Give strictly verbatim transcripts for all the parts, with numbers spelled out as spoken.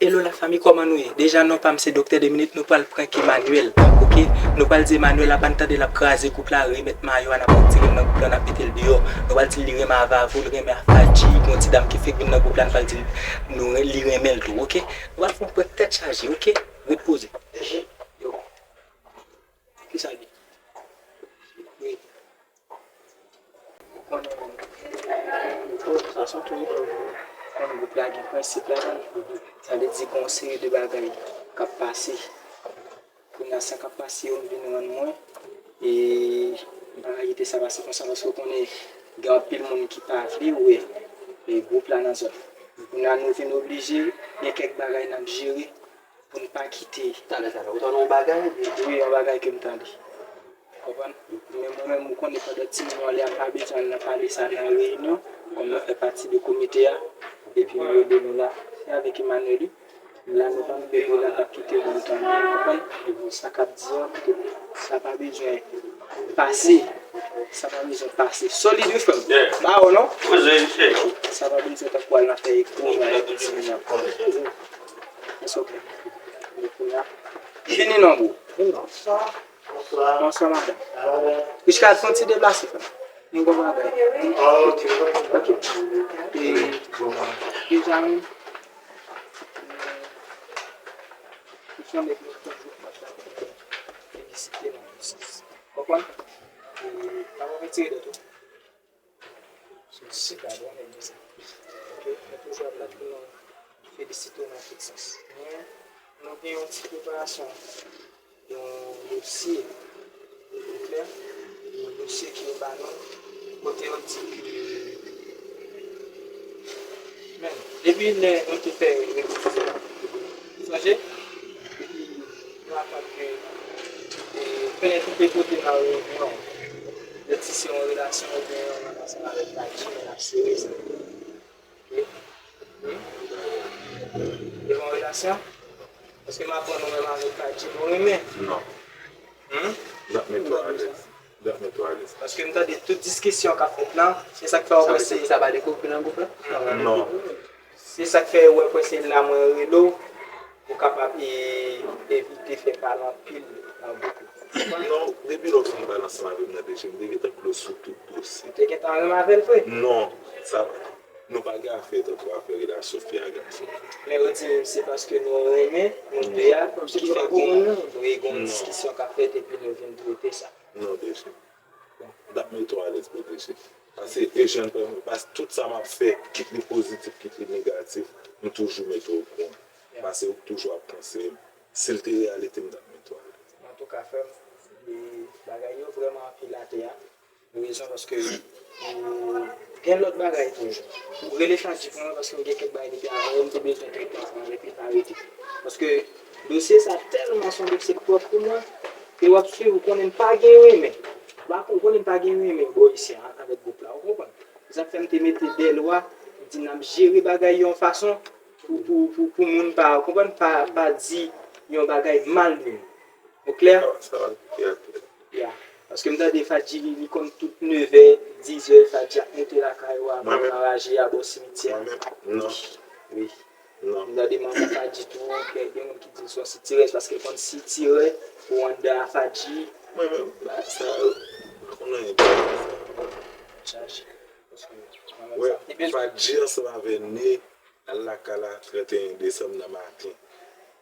Hello la fanmi, kòman nou ye? Deja non pa m se Doktè Deminit, nou pral prank Emmanuel, oke? Nou pral di Emmanuel la pa n tande l ap kraze gwoup la, remèt mayo a, n ap retire l nan gwoup la, n ap mete l deyò. Nou pral di l li renmen a Vavo, l renmen a Fadji, gon ti dam ki fèk vin nan gwoup la, n pral di l nou, li renmen l tou, oke? Nou pral fè yon prank tèt chaje, oke? Ret poze. Yo. Kisa l ye? Wi. Ou konnen, ou konnen sa se yon tou, ou konnen gwoup la gen prensip ladan l. Sa vle di gen yon seri de bagay k ap pase. Kounye a sa k ap pase yo vin rann mwen, e m pa ka kite sa pase konsa paske ou konnen gen anpil moun ki pa vle wè, e, gwoup la nan zòn. Kounye a nou vin oblije gen kèk bagay n ap jere pou n pa kite. Talè, talè, ou tande yon bagay oubyen? Wi, yon bagay ke m tande. Konprann? Men mwen menm, ou konnen pandan ti moman lè a m pa bezwen al nan pale sa nan reyinyon, kòm mwen fè pati de komite a, epi yo rele nou la, se avèk Emmanuel, wi. La nou pa bezwen la, n ap kite moun tande, konprann? Sa k ap di an, sa pa bezwen pase, sa pa bezwen pase. Solid wi frè m. Ba ou non? Sa pa bezwen tankou al nan fè eko, nan eko, ti moun nan. It's okay. Fini non, bro. Bonswa, madanm. Richard, fè yon ti deplase, frè. Yon bon bagay. Ok. E, deja menm, ou konnen ke nou toujou ap felisite nan tout sans. Konprann? E, pa retire dòt ou. Se ka bon, nèg de sa. Ok, nou toujou ap la pou nou felisite w nan tout sans. Men, nou gen yon ti preparasyon, yon dosye, ou klè, yon dosye ke yo ba nou, kote yo di ke, men, depi lè nou te fè rekriti, sonje, epi nou aprann ke, e, Pèlen tou te pote nan reyinyon, yo di se yon relasyon oubyen yon ansanm avèk Fadji, men n ap sere sa. Wi. Hmm? Devan relasyon? Paske m aprann ou menm avèk Fadji nou renmen. Non. Hmm? Dat men twa alèz. Dat men twa alèz. Paske m tande tout diskisyon k ap fèt lan, se sa k fè w panse. Sa pa dekouvri nan gwoup la? Non. Se sa k fè w wè se la mwen rele w, pou w kapab e, evite fè pale anpil nan gwoup la. Non, depi lè w fin pale ansanm avè m nan deja, m te gentan klou sou tout dosye. Ou te gentan renmen avè l vre? Non, sa, nou pa gen afè tankou afè relasyon fi a gason. Men yo di se paske nou renmen nou de a ki fè gon, wi, gon diskisyon k ap fèt epi nou vin trete sa. Non, deja. Dat men twa alèz pou deja. Paske Eugène, paske tout sa m ap fè, kit li pozitif, kit li negatif, m toujou mete w okouran. Paske ou toujou ap konseye m. Si l te reyalite, m t ap mete w alèz. Antouka, frè m, e, bagay yo vrèman anpil atè a. Rezon paske, e, gen lòt bagay toujou. Ou rele Fadji pou mwen paske m gen kèk bagay depi avan yè m te bezwen trete ansanm avèk li, pa rete. Paske dosye sa tèlman se yon dosye k pwòp pou mwen, ke w ap swiv, ou konnen m pa gen renmen. Ou pa, ou konnen m pa gen renmen bò isi a avèk gwoup la, ou konprann? Se sa k fè m te mete dèlwa, m di n ap jere bagay yo yon fason pou, pou, pou, pou moun pa, ou konprann, pa, pa di yon bagay mal de nou. Ou klè? Sa, sa, klè, klè. Ya. Paske m tande Fadji, li, li konn tout nevè, dizè, Fadji ap moute lakay ou, a, bò anraje, a, bò simityè. Mwen menm? Non. Wi. Non. M tande manman Fadji tou, gen, gen moun ki di l se yon sitirèz paske l konn sitirè pou anndan a Fadji. Mwen menm, bagay sa yo, m pa konn anyen de bagay sa yo. Chaje. Paske manman sa te bezwen. Fadji ansanm avè Ne al lakay la trannteyen desanm nan maten.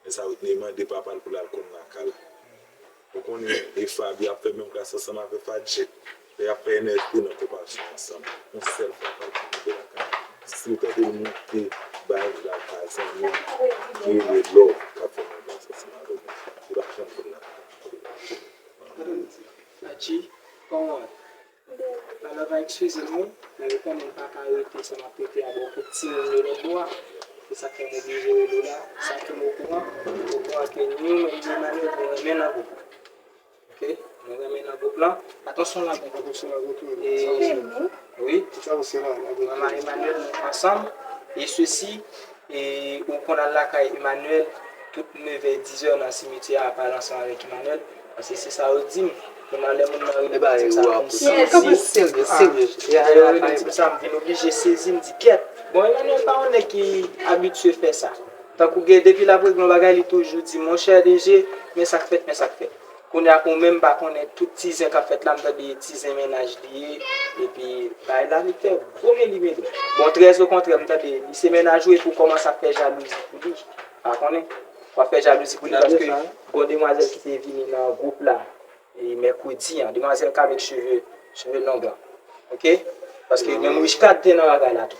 Men sa yo te mande papa l pou l al konn lakay la. Ou konnen, e Fabio ap fè menm klas ansanm avè Fadji. Lè y ap fè N S D nan konpasyon ansanm. Yon sèl fwa Fadji moute lakay. Si w tande l moute, bay vag a zanmi ki rele Love k ap fè menm klas ansanm avè nou. Li pa janm konn lakay. Fadji, kòman w ye? Alò, va eskize m wi, men ou konnen m pa ka rete sa m ap rete a bò kote timoun yo lòt bò a. Se sa k fè m oblije rele w la. Sa ke m okouran, m okouran ke ni ou menm ni Emmanuel nou renmen nan gwoup la. Oke? Nou renmen nan gwoup lan. Atansyon la, men pwofesyonèl, oke. E, wi. Manman Emmanuel, nou ansanm. E sesi, E ou konn al lakay Emmanuel, tout nevè, dizè nan simityè a, pale ansanm avèk Emmanuel, paske se sa yo di m. Kounye a lè moun nan rele m, di m sa, m sezi. Lè yo rele m, di m sa, m vin oblije sezi, m di, kèt. Bon, Emmanuel pa yon nèg ki abitye fè sa. Tankou gen, depi l ap regle yon bagay, li toujou di, monchè D G, men sa k fèt, men sa k fèt. Kounye a, ou menm pa konnen tout ti zen k ap fèt la, m tande ti zen mennaj li ye, epi bagay la vin fè gwo meli meli. Bon, trè okontrè, m tande li se mennaj ou, epi w kòmanse ap fè jalouzi pou li. Pa konnen. W ap fè jalouzi pou li paske gon demwazèl ki te vini nan gwoup la, e, mèkredi an, demwazèl k avèk cheve, cheve long lan. Oke? Paske menm Richcard te nan bagay la tou.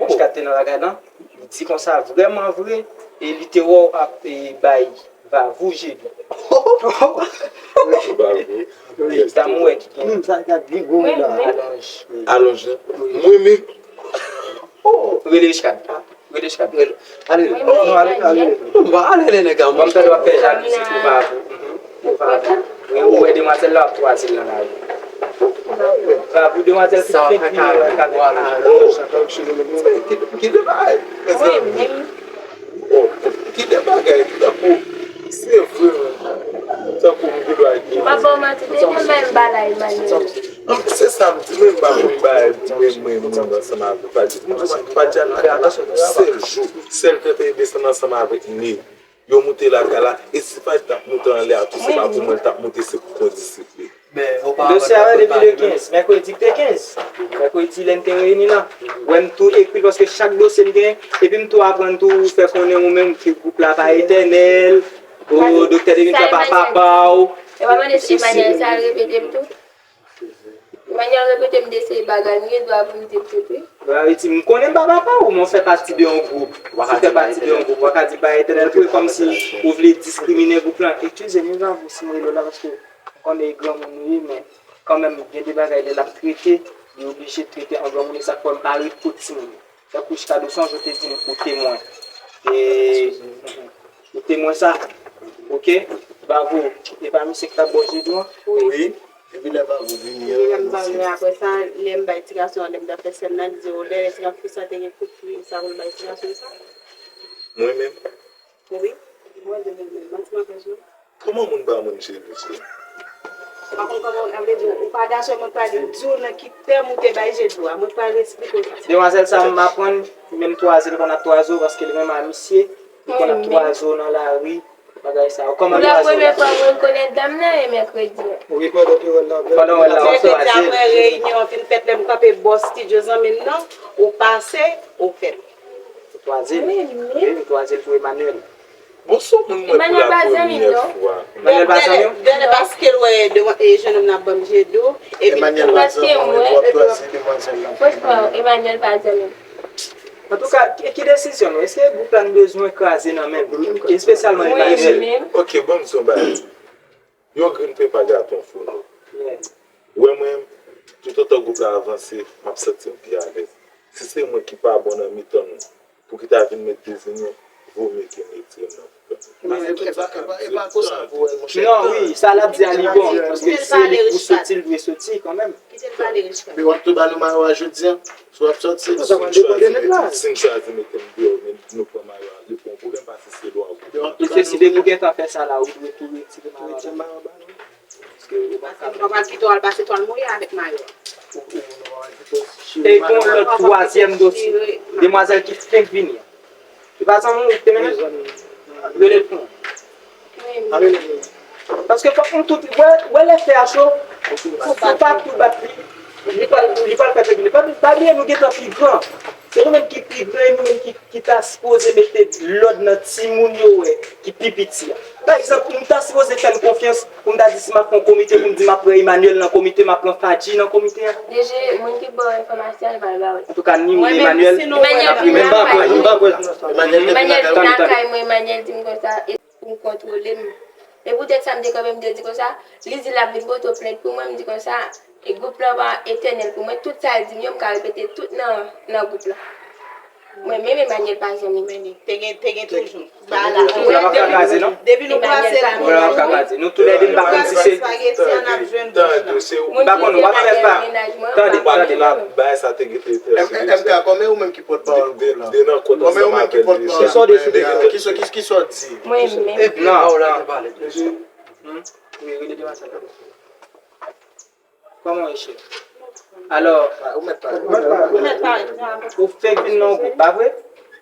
Richcard te nan bagay lan, li di konsa vrèman vre, e li te wè w ap, e, bay Vavou je dou. Vavou. Wi, sa m wè ki gen. Hmm, sa ka gen gwo la. Alonj. Alonj. Mwen menm. Rele Richcard. Rele Richcard. Ale. Non, ale, ale. Bon, ale, ale, nèg la. Bon, m tande w ap fè jalouzi pou Vavou. Mhm. Pou Vavou. Ou wè demwazèl la ap twaze l nan lari. Vavou, demwazèl ki fenk vini la, ka fè. Ki, ki de bagay? Oh, ki de bagay? Tankou, se vre, tankou m gen dwa di. M pa ba w manti, depi m bay m ba la Emmanuel. Ann, se sa m di, men m pa konn bagay, men mwen, mwen, ansanm avèk Fadja. Fadja nan kay la, sèl jou, sèl fè peyi desann ansanm avèk Ney. Yo moute lakay la, e si Fadja t ap moute anlè a tou, se pa pou mwen l t ap moute, se pou kondisip li. Dosye a depi le kenz, mèkredi k te kenz. Mèkredi lè n te reyini la. Wè m tou ekri l paske chak dosye m gen, epi m tou aprann tou fè konnen ou menm ke gwoup la pa etènèl, o doktè Denis la pa papa w. E pa mande si Emmanuel sa repete m tou. Emmanuel repete m de se bagay, m gen dwa pou m di l tou wi. Ba, Eti, m konnen m pa papa w, men w fè pati de yon gwoup. Si w fè pati de yon gwoup, w pa ka di pa etènèl tou, e kòmsi ou vle diskrimine gwoup lan. Eskize m, Vavou, si m rele w la, paske m konnen e granmoun ou ye, men kanmenm, gen de bagay lè l ap trete, li oblije trete an granmoun, e sa k fè m pa ret pou timoun. Tankou Richcard, ou sonje w te di m ou temwen. E, ou temwen sa. Oke? Vavou, e pa misye ki t ap ba w je dou an? Wi. Depi lè Vavou vini an, misye. Apre sa, lè m bay ti gason an, lè m t ap fè sèn nan, li di, o, lè ti gason sa te gen kout pye, sa pou l bay ti gason sa? Mwen menm? Wi. Mwen menm, manti m ap fè sou. Kòman moun ba moun je dou, se? Pa konn kòman, sa vle di, ou pa gason, mwen pral di w nan ki tèm ou te bay je dou a. Mwen pral eksplike w sa. Demwazèl sa m aprann, li menm twaze, li konn ap twaze w, paske li menm a misye, li konn ap twaze w nan lari, bagay sa yo. Kòman twaze w la? Pou la premyè fwa mwen konèt dam nan e mèkredi an. Ou gen pandan te wè l la? Pandan w wè l la, w ap twaze l. Mèkredi apre reyinyon an fin fèt, lè m kanpe bò estidyo zanmi m nan, ou pase, ou fè l. Ou twaze l. Wi, ou twaze l pou Emmanuel. Bon, se yon moun mwen pou la premyè fwa. Emmanuel pa zanmi w? Dèlè paske l wè de, e, jennonm nan ap ban m je dou, epi l tou. Paske mwen, franchman, Emmanuel pa zanmi m. Antouka, ki, ki desizyon nou? Èske gwoup la n bezwen kraze nan men m? Espesyalman Emmanuel. Ok, bon, m di yon bagay. Yon grenn pepa gato founo. Ou wè mwen, toutotan gwoup la avanse, m ap santi m pi alèz. Si se mwen ki pa bon nan mitan nou, pou ki ta vin met dezinyon, vomye ke m retire m nan gwoup la. Men e pa, e pa, e pa konsa pou wè l, monchè. Non, wi, sa l ap di a li bon, paske si se li pou soti, l dwe soti kanmenm. Kite l pale, Richcard. Men w ap tou ba nou mayo a jodi a? Si w ap soti, si m chwazi mete m deyò, men nou pran mayo a, li pa yon pwoblèm, paske se dwa w. Ou deside pou gentan fè sa la, ou dwe tou retire mayo a. Paske m pa pral kite w al pase twal mouye avèk mayo a. E gon lòt twazyèm dosye. Demwazèl ki fenk vini an. Li pa zanmi w, te mennen? Rele l pou mwen. Paske fòk nou tout, wè, wè lè fè a cho, fò, fò pa tou bat li. Li pral, li pral fè tribine. Pa, pa bliye nou gentan pi gran. Se nou menm ki pi gran e nou menm ki, ki ta sipoze mete lòd nan timoun yo wè, ki pi piti a. Pa egzanp, nou ta sipoze fè n konfyans pou m ta di si m ap fè yon komite, pou m di m ap pran Emmanuel nan komite, m ap pran Fadji nan komite a. D G, moun ki ba w enfòmasyon an, li pral ba w li. Antouka, ni Emmanuel, ni Emmanuel, m pa kwè, m pa kwè. Emmanuel te vin lakay mwen, Emmanuel di m konsa, e pou m kontwole m. E poutèt sa, m te kanpe, m te di konsa, li di l ap vin pote plent pou mwen, m di konsa, e gwoup lan pa etènèl pou mwen, tout sa l di m yo, m ka repete tout nan, nan gwoup lan. Mwen menm, Emmanuel pa zanmi m. Te gen, te gen toujou. Ba la. Ou la pa ka kraze, non? Depi nou pase la, nou la pa ka kraze. Nou toulède, m pa konn si se. Tande, tande, se ou. M pa konn, w ap fè pa. Tande, tande. Bagay sa te gen te fè. M K, kòman ou menm ki pòtpawòl gwoup lan? Kòman ou menm ki pòtpawòl? Kisa w deside? Kisa, kisa, kisa w di? Mwen menm. Epi, non, non. Hmm? Wi, wi, li te pase. Kòman w ye, cheri? Alò, ou fenk vin nan yon gwoup, pa vre?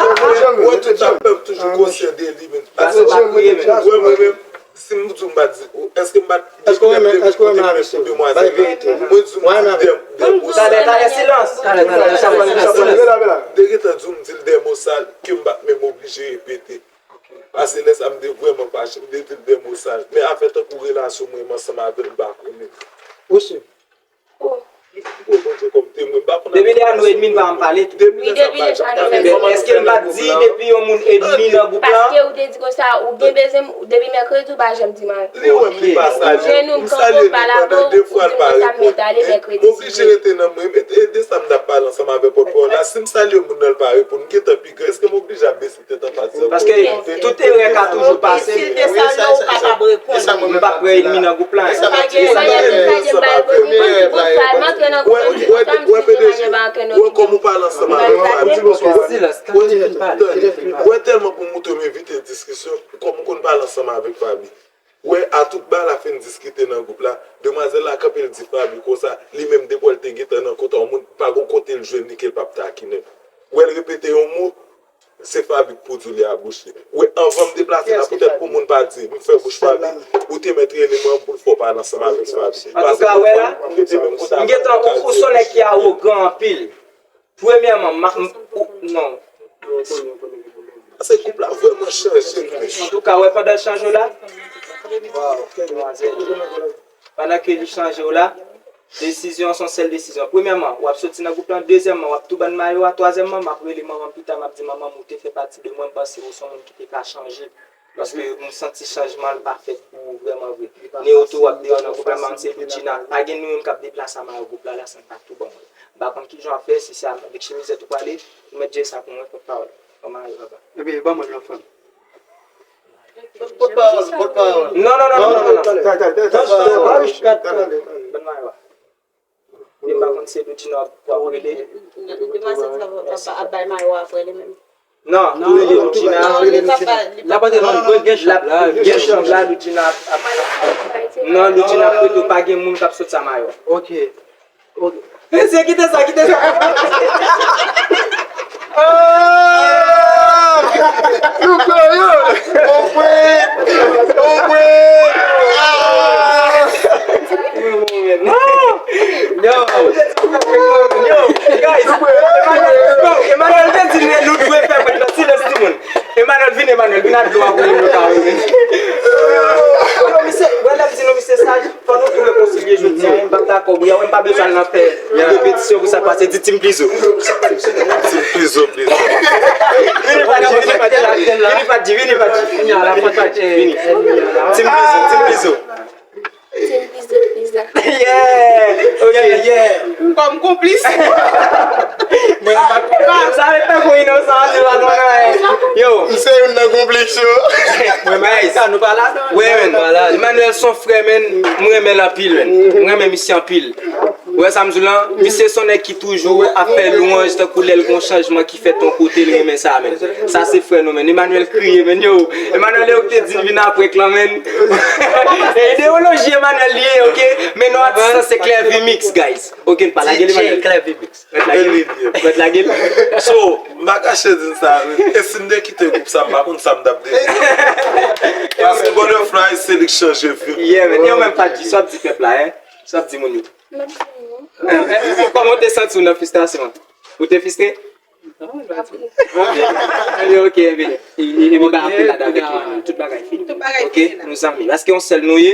Mwen tout sa pèp toujou konsyan de li, men. Paske mwen menm, si m di w m pa di, èske m pa t, depi lè m te kote m met pou demwazèl la, mwen di w m di de, de mo sal. M te gentan di w m di l de mo sal ke m pa t menm oblije repete. Paske lè sa m te vrèman fache, m te di l de mo sal. Men afè tankou relasyon mwen menm ansanm avè l, m pa konnen. Ou si? Depi lè a nou edmi, n pa janm pale tou. Depi lè sa m pa janm pale. Èske m pa t di depi yon moun edmi nan gwoup lan? Paske ou te di konsa, ou byen bezwen m, depi mèkredi ou pa janm di m anyen. Li wè m, li pa salye m. M salye li pandan de fwa, l pa reponn. M oblije rete nan mwen, e de sa m t ap pale ansanm avè pòtpawòl la. Si m salye moun nan, l pa reponn, m gentan pi gran. Èske m oblije ap bese tèt anfas? Paske tout erè ka toujou pase. Si l te salye w, ou kapab reponn. M p ap pran edmi nan gwoup la. Wè, wè, wè, P D G, wè kòman w pale ansanm avèk Faby. Wè, tande, wè, tèlman pou m moutre m evite diskisyon, kòman w konn pale ansanm avèk Faby. Wè, a tout ba la fin diskite nan gwoup la, demwazèl la kanpe, l di Faby konsa, li menm depi w wè l te gentan nan kontak yon moun, pa gon kote l jwenn li ke l p ap takinen. Wè, l repete yon mo, se Faby k pou di w li abouche. Wè, anvan m deplase la, poutèt pou moun pa di m fè bouch Faby, ou te mèt rele mwen pou l fè w pale ansanm avèk Faby. Antouka, wè la, m gentan, ou, ou se yon nèg ki awogan anpil. Premyèman, m, m, ou, non. Paske gwoup la vrèman chanje, wi. Antouka, wè, pandan l chanje w la, pandan ke li chanje w la, desizyon an se yon sèl desizyon. Premyèman, w ap soti nan gwoup lan. Dezyèmman, w ap tou ban m mayo a. Twazyèmman, m ap rele manman m pita, m ap di, "Manman m, ou te fè pati de mwen, m panse ou se yon moun ki te ka chanje." Paske m santi chanjman an pa fèt pou ou vrèman vre. Neo tou w ap deyò nan gwoup la, m se Loudjina. Pa gen nou youn k ap deplase a mayo gwoup la, la, sa n pa tou ban mwen. M pa konn kijan w ap fè, si se avèk chemizèt ou prale, ou mèt jere sa pou mwen, pòtpawòl. Ban mayo a ba. Epi, ban mwen l non, frè m. Pòtpawòl, pòtpawòl. Non, non, non, non, non, non. Ban mayo a. Li pa konn se Loudjina w ap rele. Demwazèl sa ap bay mayo apre li menm. Non, pou rele Loudjina. L ap antre nan gen chanm la, gen chanm la, Loudjina ap, ap, non, Loudjina ap rete, pa gen moun k ap sot sa mayo. Ok. Ok. Mesye, kite sa, kite sa. Ah! Nou fè yo! On pwen! On pwen! Ah! Yo! Yo! Guys! Emmanuel, Emmanuel te di nou, nou dwe fè prank nan silans, timoun. Emmanuel, vin, Emmanuel, vin ak dlo a pou nou, nou ka wè. Yo, misye, wè lè m di nou, misye saj. Fò nou tou rekonsilye jodi a, wi, m p ap dakò, wi, a, wi, m pa bezwen al nan fè repetisyon pou sa k pase, di Team Plizo. Team Plizo, Plizo. Vini, Fadji, vini, Fadji, vini, Fadji, vini, Fadji, vini. Team Plizo, Team Plizo. Yeah! Ok. Yeah, yeah. Kòm konplis. Mwen pa konplis. Sa ret tankou inosan, an di la, non, non, yo. M se youn nan konplis yo. Mwen, men, sa nou pa la. Wè, men. Emmanuel son frè, men. Mwen renmen l anpil, men. Mwen renmen misye anpil. Ou wè sa m di w lan? Misye son nèg ki toujou ap fè lwanj tankou lè l gon chanjman ki fèt yon kote, l renmen sa, men. Sa se frè nou, men. Emmanuel kriye, men, yo. Emmanuel, yo ki te di l vin apre k lan, men. E ideyoloji Emmanuel li ye, ok? Men non atis lan se Clervy Mix, guys. Ok, n pa lage l, Emmanuel. Clervy Mix. Mèt lage l. Mèt lage l. So, m pa kache di n sa, men. E si m te kite gwoup sa, m pa konn sa m t ap devenir. Paske Butterfly, se li k chanje vi m. Yeah, men. Yo menm, Fadji, sa w ap di pèp la, en? Sa w ap di moun yo? Kòman w te santi w nan fristrasyon an? Ou te fristre? Ok, ok, ebyen, e, e, e, nou pa antre ladan avèk li. Tout bagay fini. Ok, nou zanmi. Paske yon sèl nou ye.